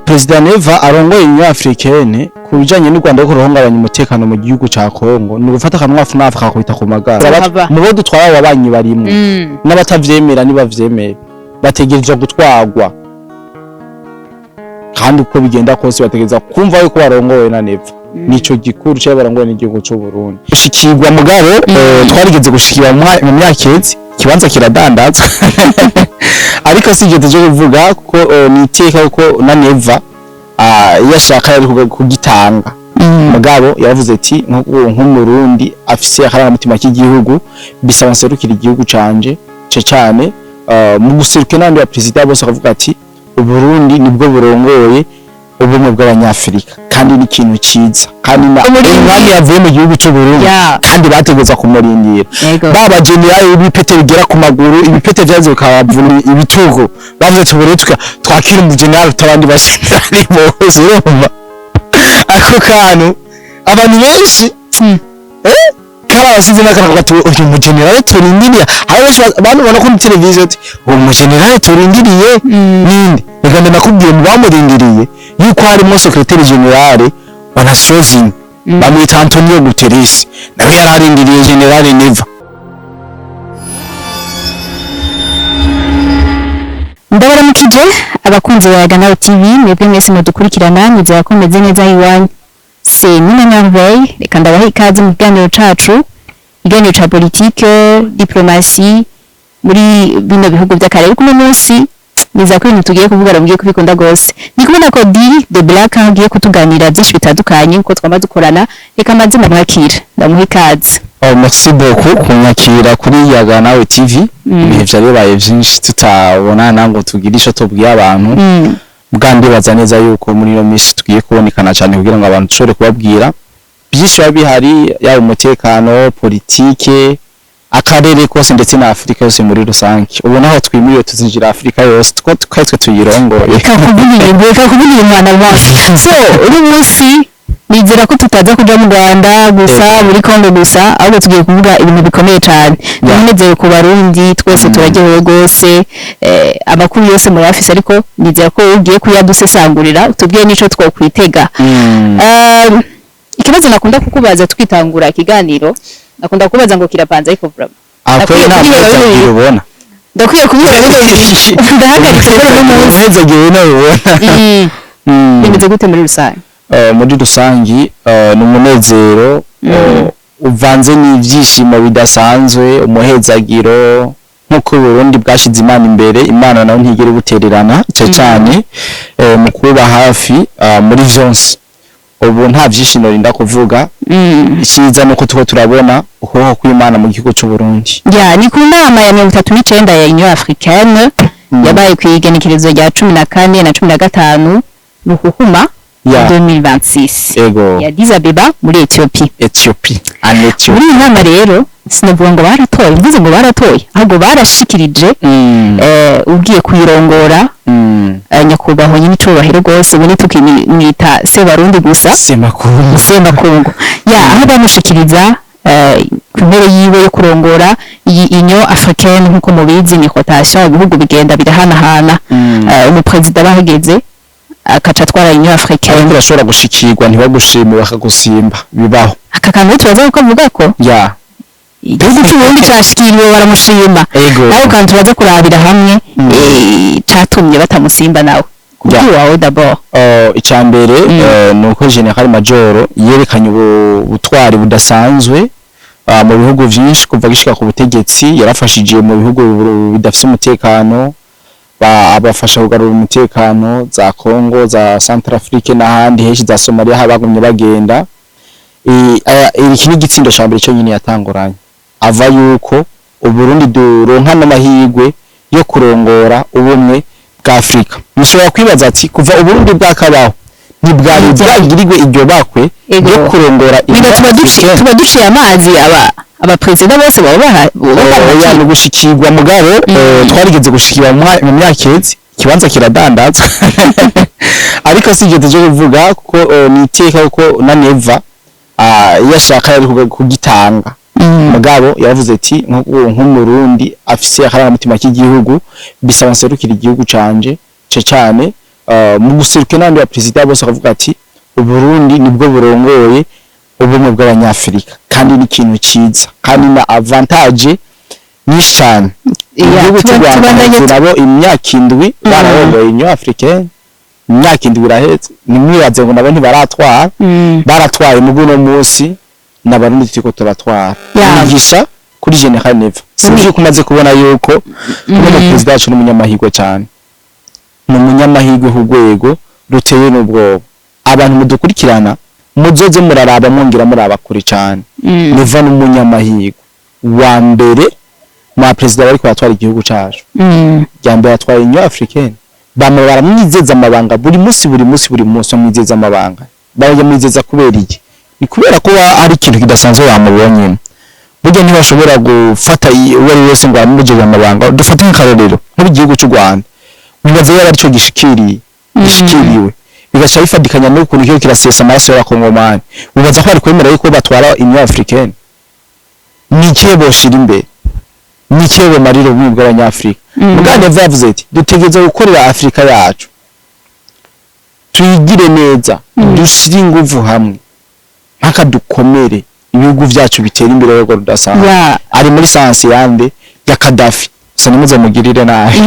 Perezida Neva arongoye Union Africaine ku bijanye n'u Rwanda rwo ruhungabanya umutekano mu gihugu ca Congo, ni ugufata akanwafu nafu kakubita ku magara. Hava. Mu bo dutwara ababanyi barimwo n'abatavyemera nibavyemera bategerezwa gutwarwa, kandi uko bigenda kose bategerezwa kumva yuko barongowe na Neva. Nico gikuru cyo barongowe n'igihugu c'u Burundi. Gushikirwa mugabo, twarigeze gushikirwa mu myaka iheze, ikibanza kiradandazwa, ariko si ivyo tuje kuvuga kuko ni iteka kuko na Neva iyo ashaka yari kugitanga. Mugabo yaravuze ati nk'umurundi afise akarangamutima k'igihugu, bisaba nserukira igihugu canje ce cane, mu guserukira n'abandi ba perezida bose, akavuga ati Uburundi nibwo burongoye ubumwe bw'Abanyafrika, kandi ni ikintu ciza, kandi na umwami yavuye mu gihugu c'u Burundi kandi bategereza kumurindira. Baba generali ibipete bigera ku maguru, ibipete vyaze bikabavuna ibitugu, bavuze ati ubu rero twakira umugenerali utabandi ba generali bose. Urumva ako kantu abantu benshi karabasize n'akantu gati uyu mugenerali turindiriye. Hari benshi bantu babona kuri televiziyo ati uwo mugenerali turindiriye ninde? Reka ndakubwiye, mu bamurindiriye yuko harimo secrétaire général wa Nations Unies, bamwita Antonio Guterres, nawe yari arindiriye general Neva. Ndabaramukije abakunzi ba Yaga TV, mwebwe mwese mudukurikirana, nizera ko meze neza iwanyu. C'est Nina Merveille, reka ndabaha ikaze mu kiganiro cacu, ikiganiro ca politique, diplomatie muri bino bihugu by'akarere. Kuno munsi nizera ko ibintu tugiye kuvuga mugiye kubikunda gose. Ndi kumwe na Cody de Black, aho agiye kutuganira byinshi bitandukanye nkuko twama dukorana. Reka maze ndamwakira, ndamuha ikaze. Oh, merci beaucoup kunyakira kuri Yaga Nawe TV. Ibihe vyari bibaye vyinshi tutabonana ngo tugire ico tubwiye abantu. Bwa ndibaza neza yuko muri ino minsi tugiye kubonekana cyane kugira ngo abantu dushobore kubabwira byinshi biba bihari, yaba umutekano, politike, akarere kose ndetse na Afurika yose muri rusange. Ubu naho twimuriwe tuzinjira Afurika yose two twese tuyirongoye. Reka kuvuga ibintu, reka kuvuga ibintu en avance. So uyu munsi nizera ko tutaza kuja mu Rwanda gusa, muri Congo gusa, ahubwo tugiye kuvuga ibintu bikomeye cyane. Umunezero ku Barundi twese, turaryohewe rwose. Amakuru yose murayafise, ariko nizera ko ugiye kuyadusesangurira, utubwiye n'ico twokwitega. Ikibazo nakunda kukubaza twitangura ikiganiro, nakunda kukubaza ngo kirapanze, ariko vraiment akwe Ndakwiye nta kubiheba muhezagiro bino. ubona. Ndakwiye kubiheba bino bintu, ndahagaritse kuri uno munsi. Umuhezagiro nawe ubona. Bimeze gute muri rusange? Muri rusangi ni umunezero uvanze n'ibyishimo bidasanzwe, umuhezagiro nk'uko Burundi bwashize Imana imbere, Imana nayo ntigera ibutererana cyo cyane mu kuba hafi muri vyonse. Ubu nta byishimo rinda kuvuga. Icyiza nuko tuko turabona ukuboko kw'Imana mu gihugu cy'u Burundi. Ya, ni ku nama ya 39 ya Union Africaine yabaye ku igenekerezo rya 14 na 15 Ruhuhuma 2026 ya Addis Abeba muri Ethiopie. Ethiopie, en Ethiopie. Muri iyi nama rero sinavuga ngo baratoye, mvuze ngo baratoye, ahubwo barashikirije ugiye kuyirongora, nyakubahwa nyir'icubahiro rwose, ubu ntitukimwita Sebarundi gusa. Semakungu. Semakungu, ya, aho bamushikiriza ku ntebe yiwe yo kurongora iyi Union Africaine. Nk'uko mubizi ni rotation, ibihugu bigenda birahanahana. Umuperezida bahageze akaca atwara Union Africaine. Ariko urashobora gushikirwa ntibagushime, bakagusimba, bibaho. Aka kantu turaza kukavuga ko igihugu cy'Uburundi cashikiriwe baramushima, nawe kandi turaza kurabira hamwe catumye batamusimba nawe kubwi wawe d'abord. Icya mbere ni uko General Major yerekanye ubutwari budasanzwe mu bihugu vyinshi kuva gishika ku butegetsi. Yarafashije mu bihugu bidafise umutekano, abafasha kugarura umutekano, za Congo, za Centrafrique n'ahandi henshi, za Somalia aho bagumye bagenda. Iki ni igitsindo ca mbere cyo nyine yatanguranye ava yuko Uburundi duronka n'amahirwe yo kurongora ubumwe bwa Afrika. Mushobora kwibaza ati kuva Uburundi bwakabaho ntibwari bwagirirwe iryo bakwe ryo kurongora Bigatuma tuba duciye amazi aba abaperezida bose baba Oya, ni ugushikirwa mugabo, twarigeze gushikirwa mu myaka iheze, ikibanza kiradandazwa, ariko si ivyo tuje kuvuga kuko ni iteka kuko na Neva iyo ashaka yari kugitanga. Mugabo yaravuze ati nk'umurundi afise akarangamutima k'igihugu, bisaba nserukira igihugu canje ce cane. Mu guseruka n'abandi ba perezida bose, akavuga ati Uburundi nibwo burongoye ubumwe bw'Abanyafrika, kandi ni ikintu ciza kandi na avantage nyinshi cyane. Igihugu cy'u Rwanda tubandanye haheze nabo imyaka 7 bararongoye Union Africaine. Imyaka 7 iraheze, nimwibaze ngo nabo ntibaratwara. Baratwaye, mu uno munsi n'Abarundi turiko turatwara. Imigisha kuri General Neva. Sinzi yuko umaze kubona yuko uno muperezida wacu n'umunyamahirwe cyane, ni umunyamahirwe ku rwego ruteye n'ubwoba. Abantu mudukurikirana, muzoze muraraba, mwongera muraba kure cyane. Neva n'umunyamahirwe wa mbere mu baperezida bariko baratwara igihugu cacu. Rya mbere atwaye Union Africaine, bama baramwizeza amabanga buri munsi, buri munsi, buri munsi bamwizeza amabanga. Bayamwizeza kubera iki? Ni kubera ko ari ikintu kidasanzwe bamubonyemo. Burya ntibashobora gufata uwo ari we wese ngo bamujije amabanga. Dufate nk'akarorero nk'igihugu cy'u Rwanda, wibaza yaba aricyo gishikiriwe, bigaca bifatikanya n'ukuntu kiriko kirasesa amaraso y'Abakongomani, wibaza ko bari kwemera yuko batwara Union Africaine? Ni ikihe boshira imbere? Ni ikihe bomarira ubumwe bw'Abanyafrika? Mugabo Neva yavuze ati dutegereza gukorera Afrika yacu, tuyigire neza, dushire inguvu hamwe mpaka dukomere, ibihugu vyacu bitera imbere rwego rudasanzwe. Ari muri sens yande? Ya Kadafi. Gusa nimuze mugirire nabi.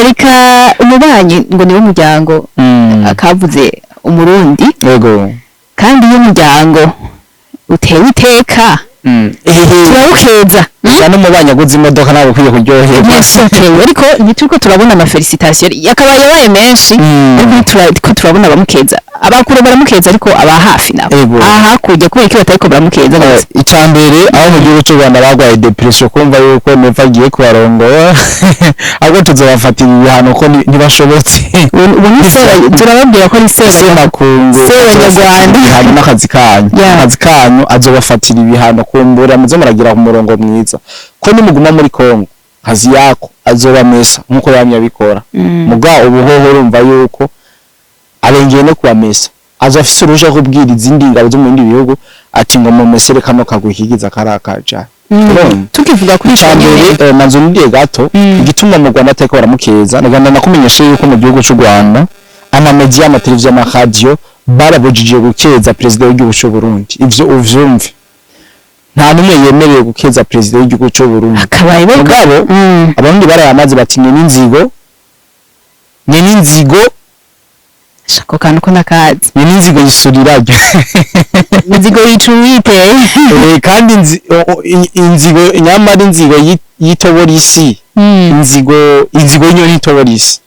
Reka umubanyi ngo niwe muryango, akavuze Umurundi. Kandi iyo umuryango utewe iteka, turawukeza. Gusa n'umubanyi aguze imodoka ntabwo ukwiye kuryoherwa. Yes, okay. Ariko ntituriko turabona amafélicitations yakabaye yabaye menshi, ariko ntituriko turabona abamukeza. Abakure baramukeza, ariko aba hafi nabo, aha hakurya, kubera iki batariko baramukeza neza? Icya mbere, aho mu gihugu cy'u Rwanda barwaye dépression kumva yuko Neva agiye kubarongora, ahubwo tuzobafatira ibihano ko ntibashobotse. Ubu ni turababwira ko ari Semakungu Sebanyarwanda. Ibihano n'akazi kanyu. Akazi kanyu, azobafatira ibihano. Kumbura muze muragira ku murongo mwiza, ko nimuguma muri Kongo kazi yako azobamesa nkuko yamye abikora. Muga ubu hoho urumva yuko arengeye no kubamesa, aza afise uruja kubwira izindi ngabo zo mu bindi bihugu ati ngo mumesere kano kagwi kigiza karakaja. Urumva? Tukivuga kuri ico Icambere nyene, manzu ndiye gato, igituma mu Rwanda atariko baramukeza, naganda nakumenyesha yuko mu gihugu cy'u Rwanda amamedia, amateleviziyo, amaradiyo barabujije gukeza perezida w'igihugu cy'u Burundi. Ivyo uvyumve, nta n'umwe yemerewe gukeza perezida w'igihugu cy'u Burundi. Akabaye bariko Mugabo Abarundi barayamaze bati ni n'inzigo, ni n'inzigo. Ako kantu ko nakazi. Ni n'inzigo yisurirayo. Inzigo yica uwiteye. Kandi inzigo, nyamara inzigo y'itobora isi. Inzigo y'inyoni itobora isi.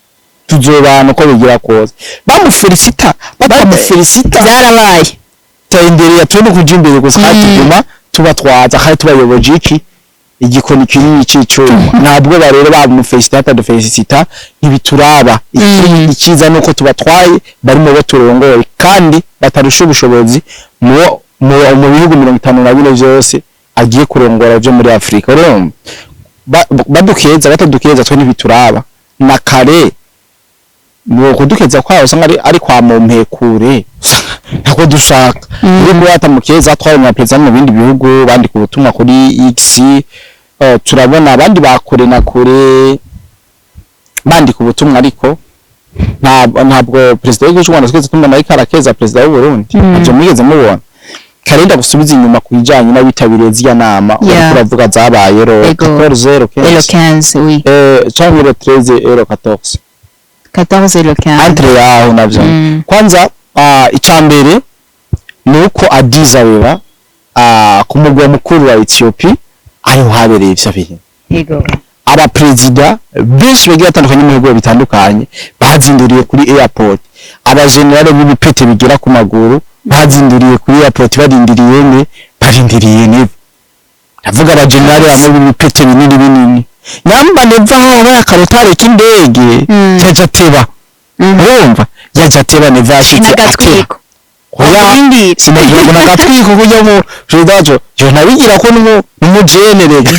Tuzobana uko bigira kose, bamufelicita, batamufelicita. Byarabaye. Tera turi kuja imbere gusa, kandi tuguma tubatwaza kandi tubayoboje iki igikoni kinini c'icuma. Ntabwo rero bamufelicita, batadufelicita, ntibituraba. Icyiza nuko tubatwaye, bari mu bo turongoye, kandi batarusha ubushobozi mu bihugu 54 vyose agiye kurongora vyo muri Afrika. Urumva, badukeza, batadukeza, twe ntibituraba. Na kare mu kudukeza kwawo usanga ari kwa mumpekure, ntabwo dushaka uri kuba batamukeza. Twabonye abaperezida mu bindi bihugu bandika ubutumwa kuri X, turabona abandi ba kure na kure bandika ubutumwa, ariko ntabwo perezida w'igihugu cy'u Rwanda twese tumubona ariko arakeza perezida w'u Burundi. Ivyo mwigeze mubona? Karenda gusubiza inyuma ku bijanye n'abitabiriye ziriya nama uriko uravuga zabaye ro 14 le Et le 15. 15, oui. Canke le 13 et le 14. 14 et le 15. Entre yaho navyo. Kwanza icya mbere ni uko Addis Abeba, ku mugwa mukuru wa Ethiopia, ariho habereye ivyo bintu. Abaperezida benshi bagiye batandukanye mu bihugu bitandukanye bazinduriye kuri airport, abajenerali b'ibipete bigera ku maguru bazinduriye kuri airport, barindiriye ne barindiriye Neva. Ndavuga abajenerali bamwe b'ibipete binini binini. Nyamba Neva habaye akarotare k'indege, yaja ateba. Urumva, yaja ateba. Neva yashitse ateba. N'agatwiko. Oya, Arindira. sinagira ngo nagatwiko kujya mu perezida wacu jo nabigira ko nimujene rega.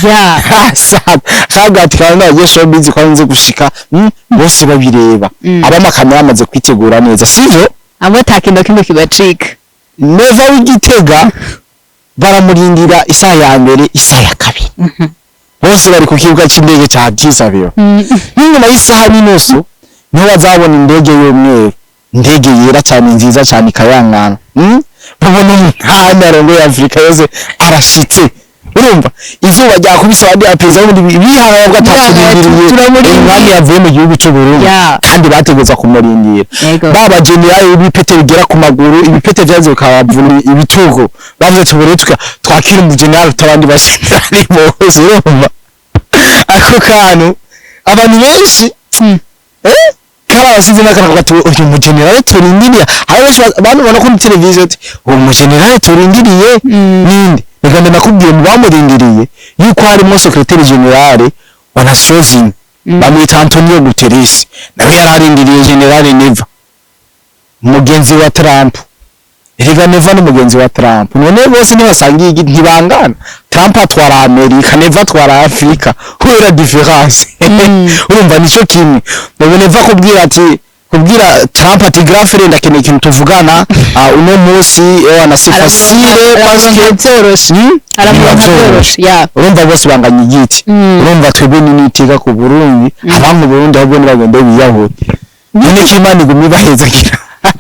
Kagati kandi agiye showbiz ko nzi gushika, bose babireba. Abamakamera bamaze kwitegura neza, sivyo? Abo ata kintu kimwe kibacika. Neva w'Igitega baramurindira isaha ya mbere, isaha ya kabiri, bose bari ku kibuga c'indege ca Addis Abeba. N'inyuma y'isaha n'inusu Niho bazabona indege y'umweru, indege yera cyane, nziza cyane, ikayangana. Babona umwami arongoye Afurika yose arashitse. Urumva izuba ryakubise abandi baperezida b'ubundi bihara, bavuga ati Bihaha, turindiriye turamurindiriye. Umwami yavuye mu gihugu cy'u Burundi. Kandi bategereza kumurindira. Baba generali ibipete bigera ku maguru, ibipete vyaze bikabavuna ibitugu, bavuze ati ubu twakira umugenerali utabandi bagenerali bose. Urumva ako kantu abantu benshi karabasize n'akantu gati uyu mugenerali turindiriye. Hari benshi banubona kuri televiziyo ati uwo mugenerali turindiriye ninde? Reka ndakubwiye, mu bamurindiriye yuko harimo secrétaire général wa Nations Unies, bamwita Antonio Guterres, nawe yari arindiriye General Neva, mugenzi wa Trump. Erega Neva ni mugenzi wa Trump, none bose ntibasangiye ntibangana? Trump atwara Amerika, Neva atwara Afrika, kubera différence. Urumva nico kimwe. None Neva kubwira ati, kubwira Trump ati grand frère, ndakeneye ikintu tuvugana uno munsi, na c'est facile parce que Byoroshe. Aramuronka byoroshe, ya. Urumva bose banganya igiti. Urumva twebwe ni niteka ku Burundi, abanga Burundi ahubwo nibagende biyahure, none ko Imana iguma ibahezagira.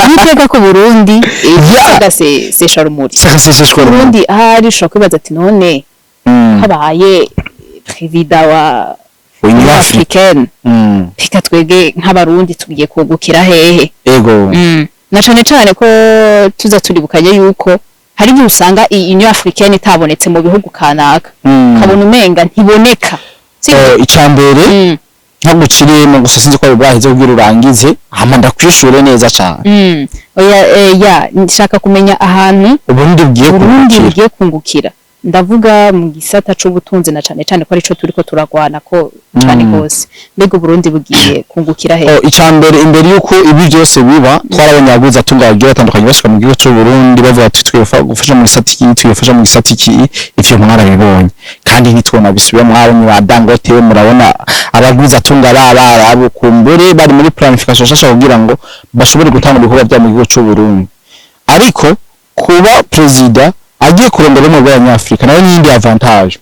N'iteka ku Burundi agasesesha rumuri. Sakaseseshwa. Burundi ahari ushobora kwibaza ati none habaye perezida wa Union Africaine, reka twebwe nk'abarundi tugiye kugukira hehe? Ego. Na cane cane ko tuza turibukanye yuko hari igihe usanga iyi Union Africaine itabonetse mu bihugu kanaka, ukabona umenga ntiboneka. Sibyo? Icambere, nko guciriyemo gusa, sinzi ko bwaheze kugira urangize, hama ndakwishure neza cane. Oya, ya, nshaka kumenya ahantu Uburundi bugiye Burundi kungukira. bugiye kungukira, ndavuga mu gisata c'ubutunzi, na cane cane ko arico turiko turagwana ko cane gose. Mbega Uburundi bugiye kungukira he? Oh, icambere, imbere yuko ibi byose biba, twarabonye abaguzi atunga bagiye batandukanye bashika mu gihugu cy'u Burundi, bavuga ati twifuza gufasha mu gisata iki, twifasha mu gisata iki. Ivyo mwarabibonye kandi ntitwona bisubira. Mwabonye ba Dangote, murabona abagwiza atunga b'abarabu, kumbure bari muri planification nshasha kugira ngo bashobore gutanga ibikorwa byabo mu gihugu cy'u Burundi. Ariko kuba perezida agiye kurondera ubumwe bw'abanyafurika nayo ni iyindi avantage.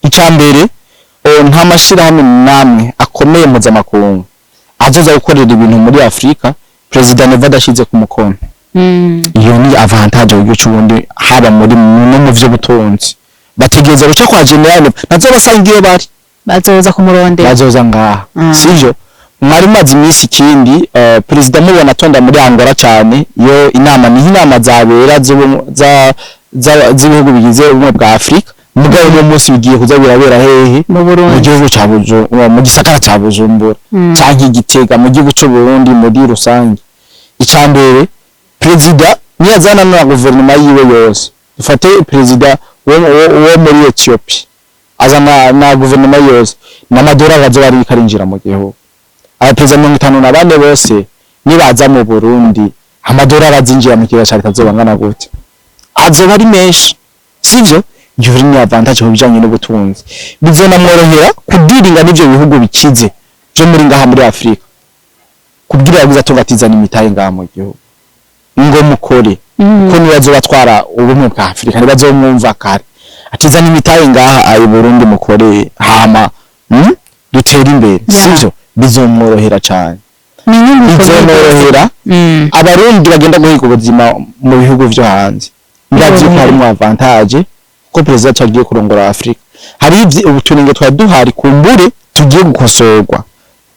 Icambere, nta mashirahamwe namwe akomeye mpuzamakungu azoza gukorera ibintu muri Afurika perezida Neva adashize ku mukono. Iyo ni avantage mu gihugu c'Uburundi, haba muri no mu vy'ubutunzi. Bategereza guca kwa General Neva, ntazobasanga iyo bari. Bazoza kumurondera. Bazoza ngaha. Sivyo? Mwari maze iminsi ikindi perezida mubona atonda muri Angola cyane, iyo inama niho inama zabera z'ibihugu bigize ubumwe bwa Afurika. Mugabo uno munsi bigiye kuza birabera hehe? Mu Mu Burundi. gihugu ca Bujumbura, mu gisagara ca Bujumbura canke Igitega, mu gihugu c'u Burundi muri rusange. Icambere, perezida niyazana na guverinoma yiwe yose, dufate perezida wo muri Ethiopia azana na guverinoma yose, n'amadolari azoba ariko arinjira mu gihugu. Abaperezida 54 bose nibaza mu Burundi, amadolari azinjira mu kigega ca leta azoba angana gute? Azoba ari menshi, sivyo? Iyo ni avantage mu bijanye n'ubutunzi. Bizonamworohera kudiringa n'ivyo bihugu bikize vyo muri ngaha muri Afrika, kubwira yagize atunga atizana imitahe ngaha mu gihugu ngo mukore, ko niba azobatwara ubumwe bwa Afrika ntibazomwumva kare, atizana imitahe ngaha ayi Burundi mukore, hama dutere imbere. Sivyo? Bizomworohera cane. Ni inyungu ikomeye. Bizomworohera. Abarundi bagenda guhiga ubuzima mu bihugu vyo hanze, ndazi ko harimo avantage kuko perezida wacu agiye kurongora Afrika. Hari ubutunenge twari duhari kumbure tugiye gukosorwa,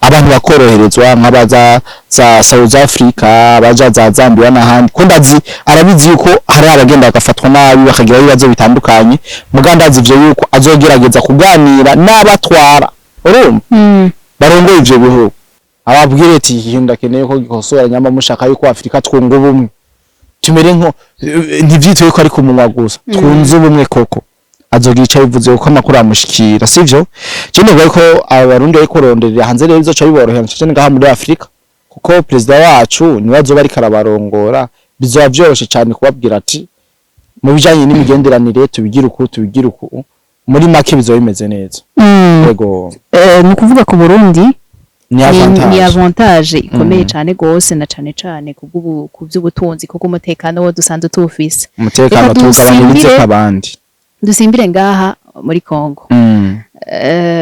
abantu bakoroherezwa, nk'abaza za South Africa, abaja za Zambia n'ahandi, ko ndazi arabizi yuko hari abagenda bagafatwa nabi, bakagira ibibazo bitandukanye. Muga ndazi ivyo yuko azogerageza kuganira n'abatwara, urumva, barongoye ivyo bihugu, ababwire ati iki kintu ndakeneye ko gikosora, nyamba mushaka yuko Afrika twunga ubumwe, tumere nko ntivyitwe ko ari ku munwa gusa, twunze ubumwe koko. Azogira ico bivuze kuko amakuru amushikira, sivyo? Je nivuga ko abarundi bariko kuronderera hanze rero bizoca biborohera cane ngaha muri Afrika, kuko perezida wacu niwe azoba ariko arabarongora. Bizoba vyoroshe cane kubabwira ati mu bijanye n'imigenderanire tubigira uku, tubigira uku. Muri make bizoba bimeze neza. Yego. Ni ukuvuga ku Burundi ni ni avantage. Avantage ikomeye cane gose, na cane cane ku by'ubutunzi, kuko umutekano wo dusanzwe tuwufise. Umutekano Reka tuwugabanyirize dusimbire abandi. Dusimbire ngaha. muri Congo.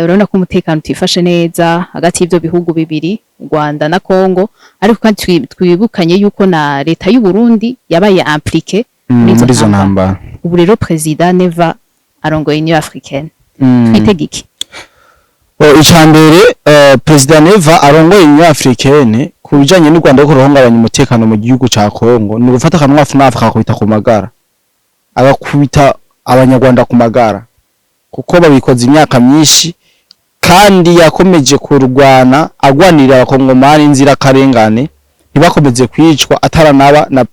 Urabona ko umutekano utifashe neza hagati y'ivyo bihugu bibiri, u Rwanda na Congo, ariko kandi twibukanye yuko na leta y'u Burundi yabaye impliquée muri izo ntambara. Ubu rero Président Neva arongoye Union Africaine, twitege iki? Oh, icambere, President Neva arongoye Union Africaine, ku bijanye n'u Rwanda ko ruhungabanya umutekano mu gihugu ca Congo, ni gufata akanwafu nafu akakubita ku magara, agakubita abanyarwanda ku magara, kuko babikoze imyaka myinshi, kandi yakomeje kurwana agwanirira abakongomani inzirakarengane ntibakomeze kwicwa, ataranaba na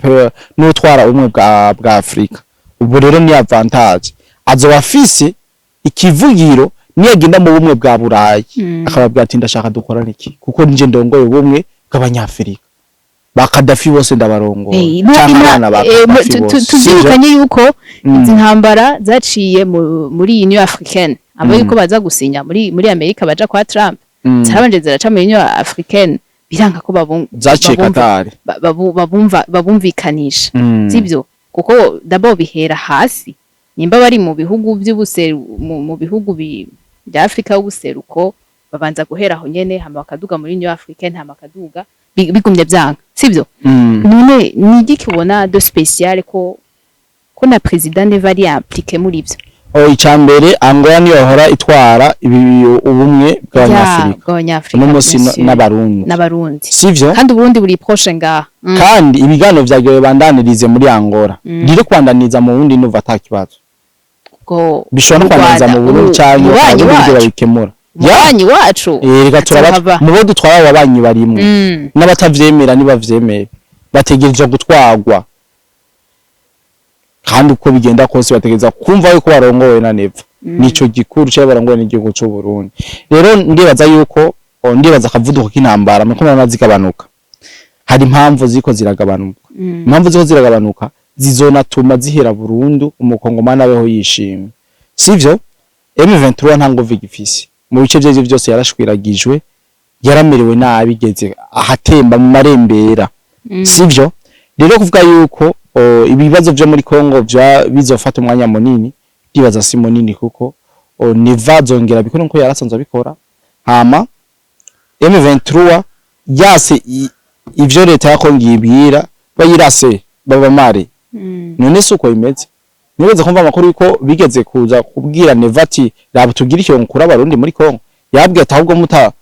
n'utwara ubumwe bwa Afrika. Ubu rero ni avantage, azoba afise ikivugiro niyagenda mu bumwe bwa Burayi, akababwira ati: "Ndashaka dukorane iki, kuko nije ndongoye ubumwe bw'abanyafrika, ba Kadafi bose ndabarongoye, canke abana ba Kadafi bose." Tuvyibukanye yuko izi ntambara zaciye muri Union Africaine, abo yuko baza gusinya muri Amerika, baja kwa Trump, zarabanje ziraca muri Union Africaine, biranga ko Zaciye babumva Qatar. babumva babumvikanisha, sivyo? Kuko d'abord bihera hasi, nimba bari mu bihugu vy'ubuseru, mu bihugu bya Afrika y'ubuseruko, babanza guhera aho nyene, hama bakaduga muri Union Africaine, hama bakaduga, bigumye vyanga, sivyo? None ni igiki ubona de spécial ko na Président Neva ari impliqué muri ivyo? Oh, icambere, Angola niyo yahora itwara ibi ubumwe bw'abanyafrika. Bw'abanyafrika. Uno munsi Bien sûr. n'abarundi. N'abarundi. Sivyo? Kandi Uburundi buri proche ngaha. Kandi ibiganiro vyagiye bandanirize muri Angola, rero kwandaniza mu wundi nuva ata kibazo. Ubwo Bishobora no u kwandaniza Rwanda, mu Burundi canke umubanyi ubundi buryo wacu. babikemura. Umubanyi wacu. Reka turaba azohava. mu bo dutwara, ababanyi barimwo, n'abatavyemera nibavyemere, bategerezwa gutwarwa, kandi uko bigenda kose bategereza kumva yuko barongowe na Neva, nico gikuru, cyo barongowe n'igihugu c'u Burundi. Rero ndibaza yuko ndibaza akavuduko k'intambara muko murabona zigabanuka, hari impamvu ziko ziragabanuka. Impamvu ziko ziragabanuka zizonatuma zihera burundu, umukongomani abeho yishimye, sivyo? M23 nta nguvu igifise mu bice vyayo vyose, yarashwiragijwe, yaramerewe nabi, igeze ahatemba mu marembera, sivyo? Rero kuvuga yuko ibibazo vyo muri Congo vya bizofata umwanya munini, ndibaza si munini, kuko Neva azongera bikora nkuko yarasanzwe abikora. Hama M23 yase ivyo leta ya Congo ibwira, bayirase babamare. None si uko bimeze? Nigeze kumva amakuru yuko bigeze kuza kubwira Neva ati: "Raba tugire ikintu kuri abarundi muri Congo." Yabwiye ati: "Ahubwo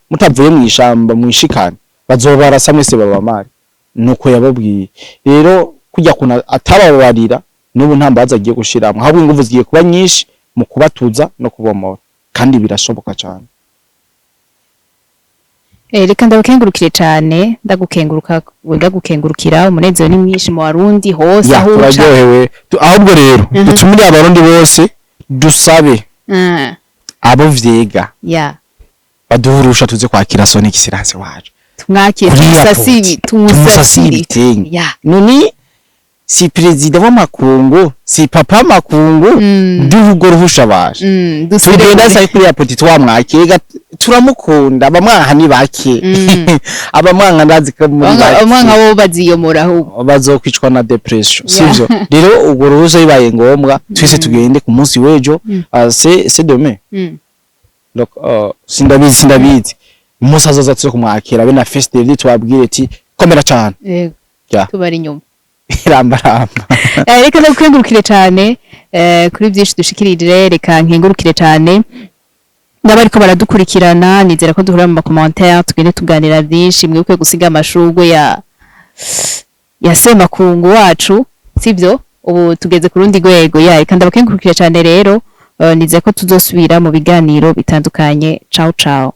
mutavuye mu ishamba mwishikane, bazobarasa mwese babamare." Nuko yababwiye. Rero kujya kuna atababarira, n'ubu nta mbaza agiye gushiramwo, ahubwo inguvu zigiye kuba nyinshi mu kubatuza no kubomora, kandi birashoboka cyane. Reka ndabakengurukire cyane, ndagukenguruka, ndagukengurukira. Umunezero ni mwinshi mu Barundi hose Ya, aho uca. Turaryohewe. Ahubwo rero dutumire abarundi bose, dusabe abo vyega baduhurusha tuze kwakira Son Excellence wacu Tumwakire. kuri airport. Tumusasire. Tumusasire Tumusasire. ibitenge. None si perezida w'amakungu, si papa makungu? Duhugo ruhusha baje, Dusubire tugenda sai kuri airport twamwakira, turamukunda. Abamwanka ni bake, abamwanka ndazi ko muri bake. Umwanka bo baziyomora ahubwo. Bazokwicwa na dépression, sivyo? Rero ubwo ruhuza bibaye ngombwa twese tugende ku munsi w'ejo. C'est demain. Donc sindabizi umunsi azoza, tuze kumwakira be na festival, tubabwire ati: "Komera cyane." Yego. Tubari inyuma. Ramba ramba. Reka ndagukengurukire cyane kuri byinshi dushikirije. Reka nkengurukire cyane n'abariko baradukurikirana. Nizera ko duhura mu ma commentaires, tugende tuganira byinshi. Mwibuke gusiga amashurwe ya Semakungu wacu, sibyo? Ubu tugeze ku rundi rwego. Ya, reka ndabakengurukire cyane rero. Nizera ko tuzosubira mu biganiro bitandukanye. Ciao ciao.